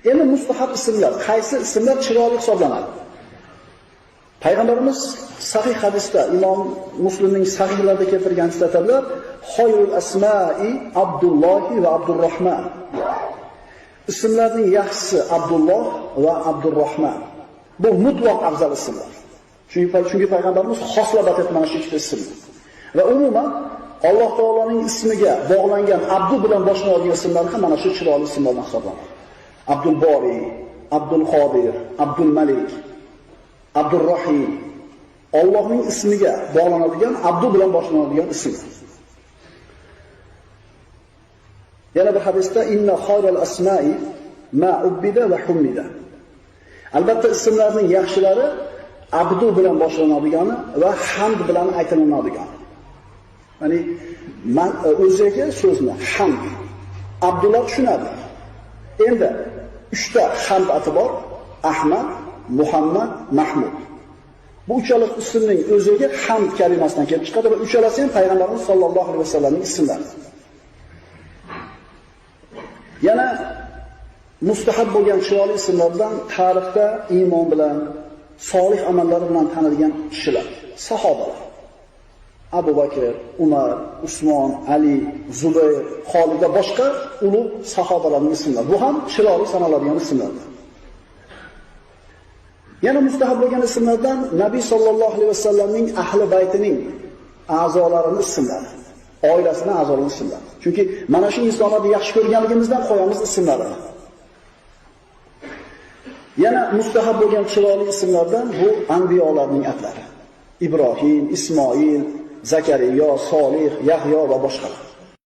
Endi mustahab ismlar, qaysi ismlar chiroyli hisoblanadi? Payg'ambarimiz sahih hadisda, Imom Muslimning sahihlarida keltirgan hadislar, xoyrul asma'i Abdullohi va Abdurrahman. Ismlarning yaxshisi Abdulloh va Abdurrahman. Bu mutlaq afzal ismlar. Chunki payg'ambarimiz xoslab aytdi mana shu ikkita ismni. Va umuman Alloh taoloning ismiga bog'langan Abdu bilan boshlanadigan ismlar ham mana shu chiroyli ismlardan hisoblanadi. Abdul Bori, Abdul Qodir, Abdul Malik, Abdurrahim. Allohning ismiga bog'lanadigan Abdu bilan boshlanadigan ism. Yana bir hadisda inna khayral asma'i ma ubbida va hummida. Albatta ismlarning yaxshilari Abdu bilan boshlanadiganı va hamd bilan aytiladigani. Ya'ni o'ziga so'zni hamd Abdulloh tushunadi. Endi uchta hamd ati bor: Ahmad, Muhammad, Mahmud. Bu uchala ismning o'ziga hamd kalimasidan kelib chiqadi va uchalasi ham payg'ambarimiz sollallohu alayhi vasallamning ismlari. Yana mustahab bo'lgan chiroyli ismlardan tarixda iymon bilan, solih amallari bilan tanilgan kishilar, sahobalar. Abu Bakr, Umar, Usmon, Ali, Zubayr, Xolid va boshqa ulug' sahobalarning ismlari. Bu ham chiroyli sanaladigan ismlardir. Yana mustahab bo'lgan ismlardan Nabiy sollallohu alayhi vasallamning ahli baytining a'zolarining ismlari, oilasining a'zolarining ismlari. Chunki mana shu insonlarni yaxshi ko'rganligimizdan qo'yamiz ismlarini. Yana mustahab bo'lgan chiroyli ismlardan bu anbiyolarning atlari. Ibrohim, Ismoil, Zakariyo, Solih, Yahyo va boshqalar.